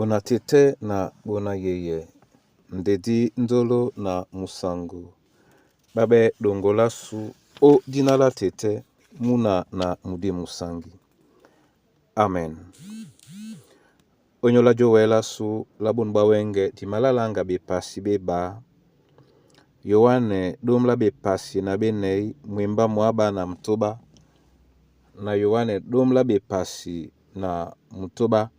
Bona tete na bona yeye ndedi ndolo na musango babɛ dongola su o dina la tete muna na mudi musangi. Amen. Onyola jowɛla su la bonu bwa wɛŋgɛ dimalalanga bepasi beba Yoane dom la bepasi na benɛyi mwemba mwaba na mutoba na Yoane dom la bepasi na mutoba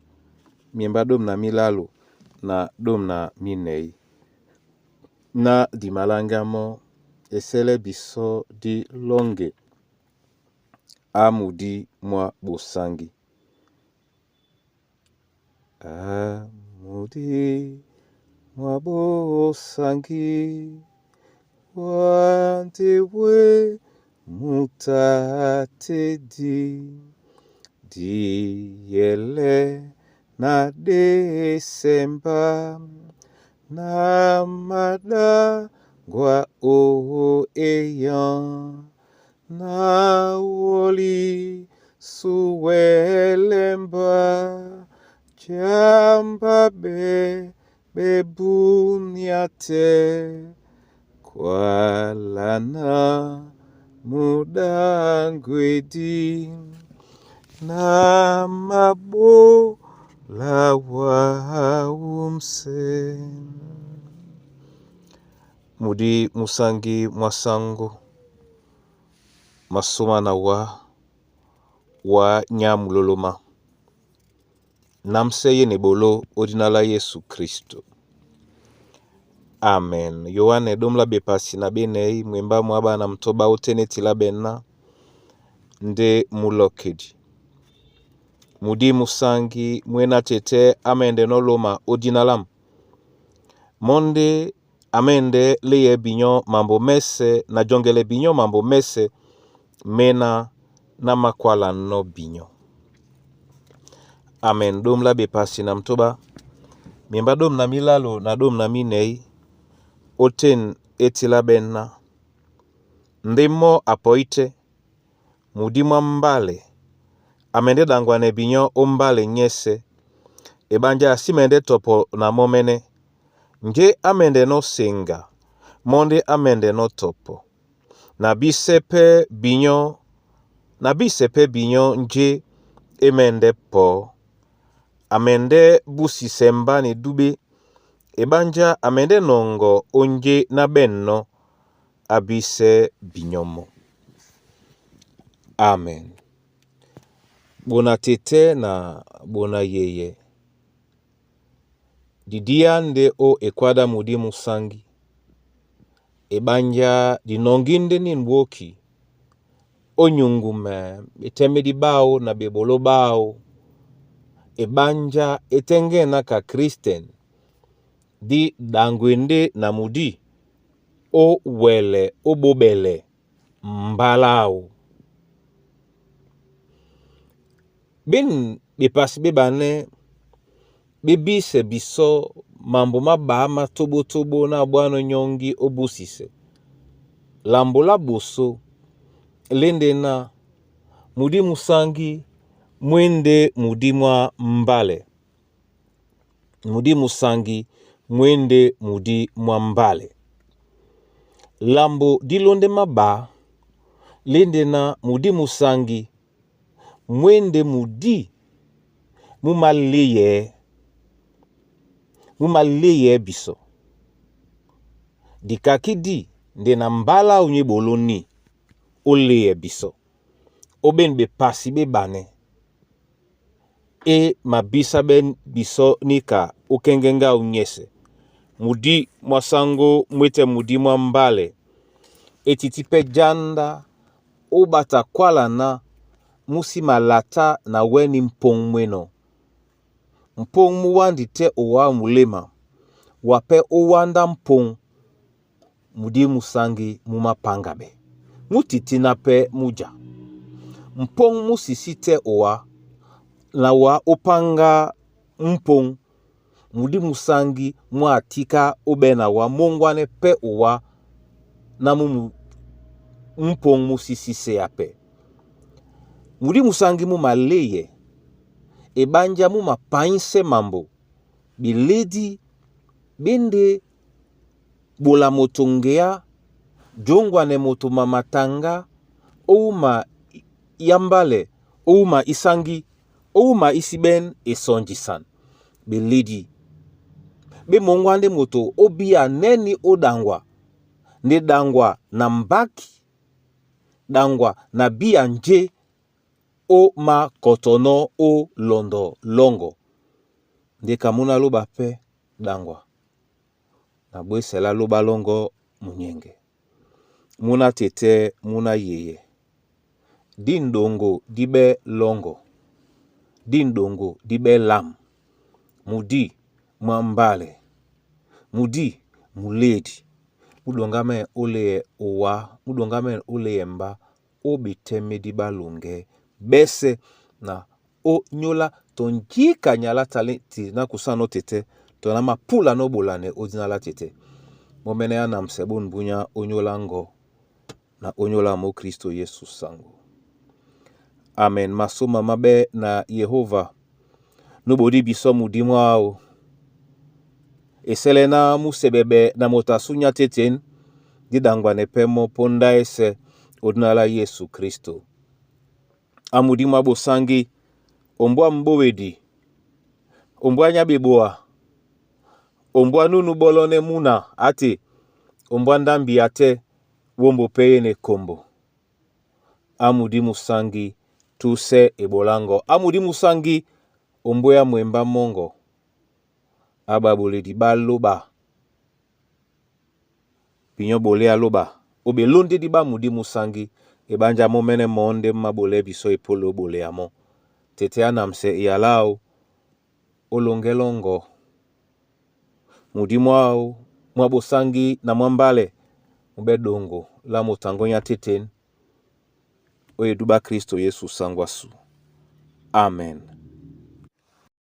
miemba dom na milalu na dom na minɛyi na dimalanga mɔ esɛlɛ bisɔ di lɔ́ŋgɛ á mudi mwá ɓosaŋgi. A mudi mwa ɓosaŋgi wa nde we mutatedi diyɛlɛ na desemba na madangwa o eyan na woli suwɛlɛmba jamba be bebuniate kwalana mudangwedi na mabola waumse. Mudi musangi mwasango masoma na wa wa nyamuloloma namse yene bolo odina la Yesu Kristo. Amen. Yoane dom la bepasi na benei mwemba mwaba na mtoba oteneti la bena nde mulokedi. Mudi musangi mwena tete amende no loma odina lam. Monde amende leye binyo mambo mese na jongele binyo mambo mese mena na makwala no binyo. Amen. Dom la bepasi na mtoba miemba dom na milalo na dom na minei oten etila bena ndimo apoite mudi mwa mbale amende dangwane binyo o mbale nyese ebanja asimende topo na momene nge amende no senga monde amende no topo na bisepe binyo na bisepe binyo nje emende po amende busisemba ne dube ebanja amende nongo onje na benno abise binyomo. Amen. Bona tete na bona yeye didia nde o ekwada mudi musangi ebanja dinongi nde ni nwoki onyungume betemedi bao na bebolo bao ebanja etenge na ka Kristen di dangwende na mudi o wele o bobele mbalao. Ben bepasi bebane bebise biso mambo maba matobotobo na bwano nyongi obusise. Lambo la boso lende na mudi musangi mwende mudi mwa mbale. Mudi musangi mwende mudi mwa mbale. Lambo dilonde maba lende na mudi musangi mwende mudi mumaleye mumaleye biso. Dikaki di nde na mbala onye boloni oleye biso. Oben bepasi bebane e mabisa ben biso nika okengenga unyese. Mudi mwasango mwete mudi mwa mbale etiti pe janda obata kwala na musi malata na weni mpong mweno. Mpong mu wandi te owa mulema wape owanda mpong mudi musangi mumapangabe. Mutiti na pe muja. Mpong musisi te owa na wa opanga mpong mudi musangi mwa atika obe na wa mongwane pe owa na mu mpong musisi se ya pe. Mudi musangi mu maleye ebanja mu mapainse mambo Belédi bé ndé bola moto ŋgeá jǒŋgwanɛ moto ma mataŋgá ó wúma ya mbálɛ ó wúma ísáŋgí ó wúma í síɓɛ́n esɔnjisan. Belédi bé mǒŋgwá ndé moto ó bíya nɛ́nī ó ɗaŋgwa nde ɗaŋgwa na mbáki ɗaŋgwa na bíya njé ó mākɔtɔnɔ́ ó lɔndɔ lɔ́ŋgɔ. Nde ka múna lóɓa pɛ́ ɗaŋgwa na bwésɛ lá lóɓá lɔ́ŋgɔ́ munyɛŋgɛ. Múná tetɛ́ múná yeyɛ. Dí ŋɗoŋgo dí ɓɛ́ lɔ́ŋgɔ, dí ŋɗoŋgo dí ɓɛ́ lâm, mudí mwá mbálɛ, mudí mulédi, mú ɗoŋgámɛ́nɛ́ ó léɛ owǎ, mú ɗoŋgámɛ́nɛ́ ó léɛ mbá ó ɓetɛ́mɛ́ dí ɓá loŋgɛ́ ɓɛ́sɛ̄ na ó nyóla tɔ jíka nya lá talɛ́nti ná kusánɔ́ tetɛ́ tɔ ná mapúlanɔ́ ɓolanɛ ó díná lá tetɛ́. Mɔ́ mɛ́nɛ́ á namsɛ bôn búnyá ó nyóla ŋgɔ́ na ó nyóla mó Kristo Yesu sango. Amen. Masôma má ɓɛ́ na Yehova nú ɓodí bisɔ́ mudí mwáō. Esɛ́lɛ́ ná mú seɓɛɓɛ na moto a súnyá têtên, dí ɗaŋgwanɛ pɛ́ mɔ́ póndá ésɛ̄ ó dínà lá Yesu Kristo. Á mudí mwá ɓosáŋgí, ombwá m'ɓówedi, ombwá nyá ɓeboa, ombwá núnú ɓɔ́lɔ́nɛ́ múna á te, ombwá ndámbi a tɛ́, wómbo pɛ́ e na ekombo. Á mudí musáŋgí, túsɛ́ eɓolá ŋgɔ́. Á mudí musáŋgí, ombwéá mwembá mɔ́ŋgɔ. Á ɓaɓoledi ɓá lóɓa, binyɔ́ ɓolé á lóɓa, ó ɓelóndédí ɓá mudí musáŋgí, eɓánjá mɔ́ mɛ́nɛ́ mɔɔ́ ndé mú māɓolɛɛ́ bisɔ́ epólō ó ɓolea mɔ́. Tete á namsɛ eyala áō ó loŋgɛ́ lɔ́ŋgɔ̄. Mudí mwáō mwá ɓosáŋgí na mwá mbálɛ mú ɓɛ́ ɗoŋgo lá moto a ŋgɔ́nyá têtên ó edúɓá Kristo Yesu sáŋgó ásu. Amen.